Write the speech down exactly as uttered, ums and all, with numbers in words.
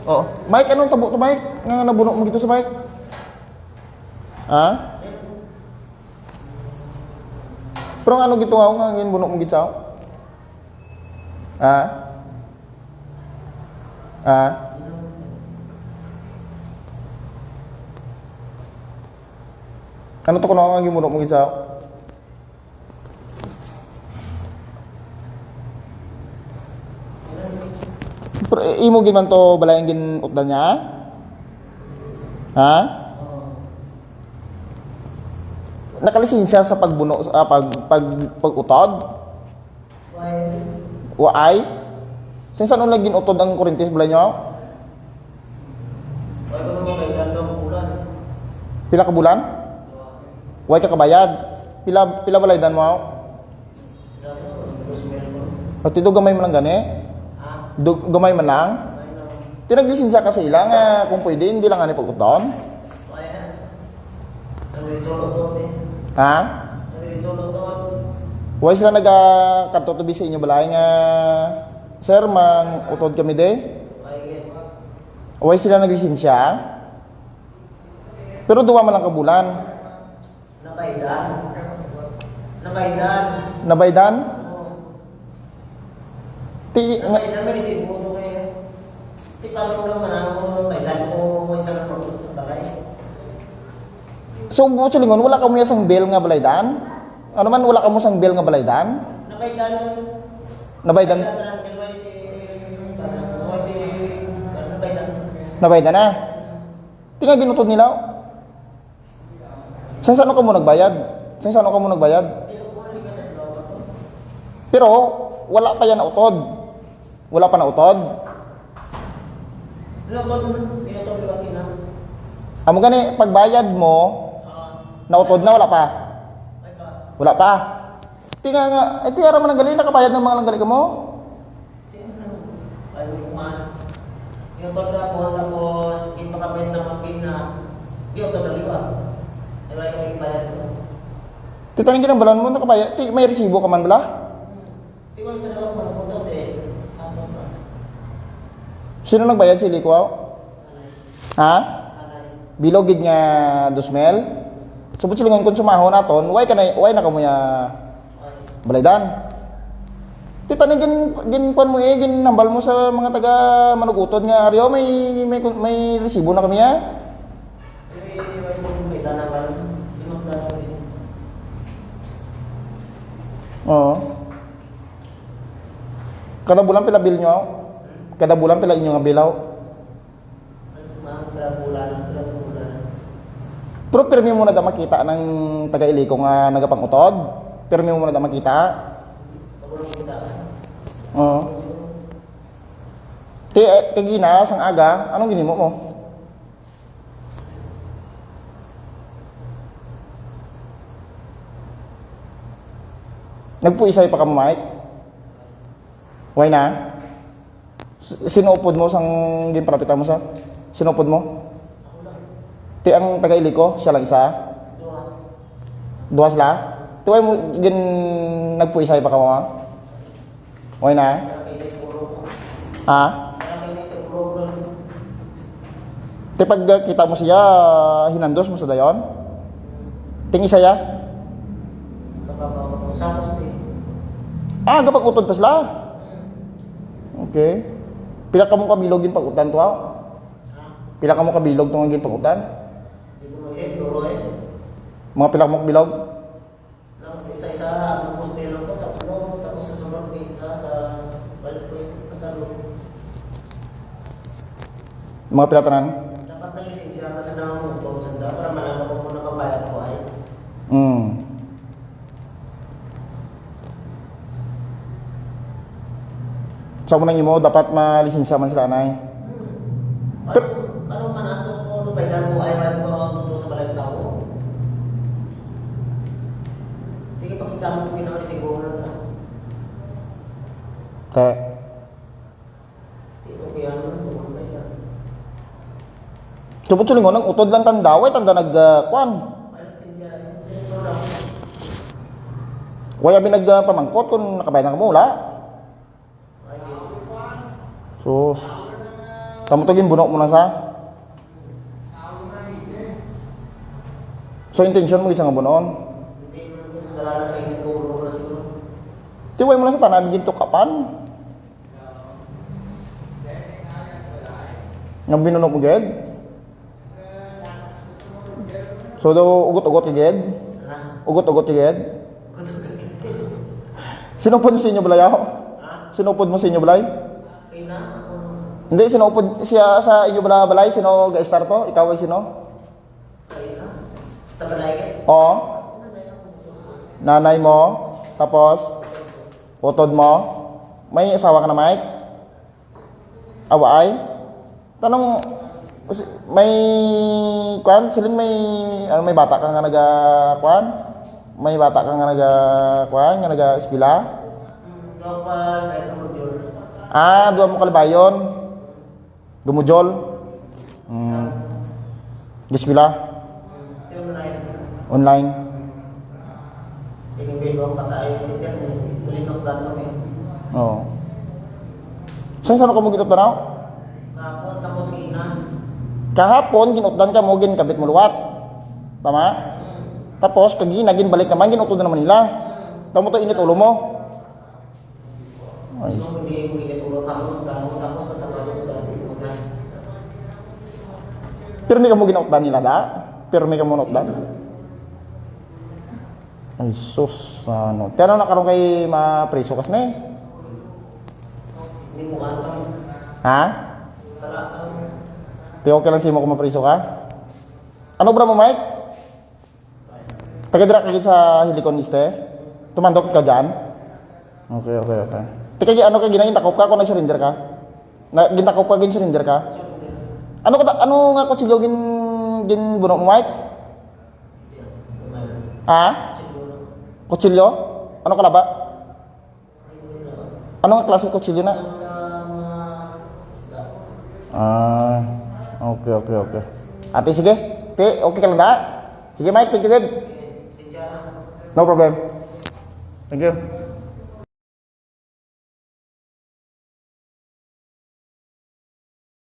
Oh, Mike, anong tabo to, Mike? Nga nabuno mo gito sa Mike? Ha? Pero ano gito nga, nga ginbuno mo gito sa? Ha? Ha? Ano to kuno nga ginbuno mo gid sa? Pero, eh, imo gid man to balay ang gin-utdan niya? Ha? Nakalisensya sa pagbuno, ah, pag, pag, pag-utod? Waay. Since ano lagi gin-utod ang kuryente sa balay niyo? Wala ko naman kailan daw bulan. Pila ka bulan? Way ka kabayad. Pila, pila balaydan mo? Pila to? Dos mil mo. Pati do gamay man lang gani? Ha? Do, gamay man lang? Gamay lang. Ti naglisensya ka sa ila nga kung pwede, hindi lang gani pag-utdon? Wala. Nagdiretso lang to, eh. Ha? Nagdiretso lang to. Why sila nagakadto to bi sa inyo balay nga, "Sir, mang-utod kami, de"? Ay, eh. Why sila naglisensya? Pero duwa man lang ka bulan. Nabaydan. Nabaydan. Nabaydan? Oo. Ti, nga Nabaydan, may resibo to kay, ti, paano naman ang baydan ko, may isa lang pagpunta sa balay? So, mo silingon, wala kamo sang bill nga balaydan? Ano man, wala kamo sang bill nga balaydan? Nabaydan. Nabaydan? Nabaydan, nabaydan. Nabaydan na? Ti nga gin-utod nila. Sa sano kamo nagbayad? Sa sano kamo nagbayad? Pero wala pa yan nautod. Wala pa nautod. Amo gani, pagbayad mo, nautod na, wala pa? Wala pa. Ti nga nga, eh, ti ara man ang gali, nakabayad ng mga langgali kamo? Ay, man. Yung tol na po, tapos, di pa kami na mapina. Di ako naliwa. Ay, wala kami bayad mo. Ti, taning ginambalan mo, nakabayad. Ti, may resibo ka man bala? Di ba sa dapat magpunta, eh? Ano ba? Sino nagbayad, si Likwaw? Ha? Bilog gid nga dos mil? Subot silingon, kung sumahon naton, why ka na, why na kamo ya balaydan? Ti tani gin, gin kuan mo, eh, ginhambal mo sa mga taga Manugutod nga, "Ari, oh, may, may, may resibo na kami, ah." Oo. Kada bulan pila bill nyo? Kada bulan pila inyo nga bill, oh? Mga pila bulan, pila bulan. Pero pirmi mo na da makita ng taga Ilico nga nagapangutod? Pirmi mo na da makita? Wala kita. Oo. Ti, eh, kagina, sang aga, anong ginimo mo? Nagpuisay pa ka mo, Mike? Why na? S-, sino upod mo sang ginpalapitan mo sa? Sino upod mo? Ti ang taga Ilico, siya lang isa? Duha sila? Ti why mo gin-, nagpuisay pa ka mo? Why na? Ha? Ti pag, uh, kita mo siya, hinandos mo sa dayon? Ting isa ya? Ah, gapag-utod pa sila? Okay. Pila ka mo kabilog yung pag-utan to, ha? Pila ka mo kabilog to nga ginpag-utan? Mga pila ka mo kabilog? Lang sa isa-isa, ang poste lang ko, tatlo, tapos sa sunod, may isa, sa balik ko, isa, basta doon. Mga pila tanan? Dapat na lisensya na sa nang mong sanda para malaman ko kung nakabayad ko ay. Mm. Sa mo nang imo, dapat malisensya man sila, anay. Pero ano man ato kung ano ba yung ay, ano ba ang tuto sa balay tao? Sige, pakita mo kung ginagawa siguro na. Kaya, Sige, okay, ano man, kung ano ba yan? Tubod sa lingon, ang utod lang tanda, way tanda nag, ah, kwan. Ay, sinsya, eh. Diretso lang. Way abi nag, ah, pamangkot kung nakabayad na kamo, wala? Sus. Amo to, ginbuno mo na sa? So, intention mo gid sa nga bunon? Tiway mo na sa tanan, gintukapan. Nga binuno mo gid? So, do, ugot-ugot ka gid? Ugot-ugot ka gid? Sinupod mo sa inyo balay, aho? Sinupod mo sa inyo balay? Hindi, sinupod siya sa inyo bala-, balay. Sino ga-start to? Ikaw ay sino? Sa balay? Oo. Nanay mo? Tapos? Utod mo? May asawa ka na, Mike? Awaay? Tanong, may, kwan, siling may, ano, may bata ka nga naga, kwan? May bata ka nga naga, kwan, nga naga-eskwela? Ah, duha mo kalibayon. Gumujol. Mm. Eskwela. Online. Oo. Sa saan ka mo ginutdan ako? Kahapon, ginutdan ka mo, ginkabit mo luwat. Tama? Tapos, kagina, ginbalik naman, ginutod na naman nila. Tamo to init ulo mo. Ay. Pirmi ka mo ginutdan nila, da? Pirmi ka mo ginutdan? Ay, sus, ano. Pero na karon kay mapriso kas ni? Ha? Ti okay lang simo kung mapriso ka? Ano bra mo, Mike? Taga dira ka gid sa Helicon Este? Tumandok ka dyan? Okay, okay, okay. Ti kay ano kay ginagintakop ka kung nag-surrender ka? Na, gintakop ka, gin-surrender ka? Ano ka, ano nga kutsilyo gin, ginbuno mo, Mike? Ha? Kutsilyo? Ano kalaba? Ano nga klase kutsilyo na? Ah, okay, okay, okay. Ate, sige. Te, okay ka lang da? Sige, Mike, thank you, good. No problem. Thank you.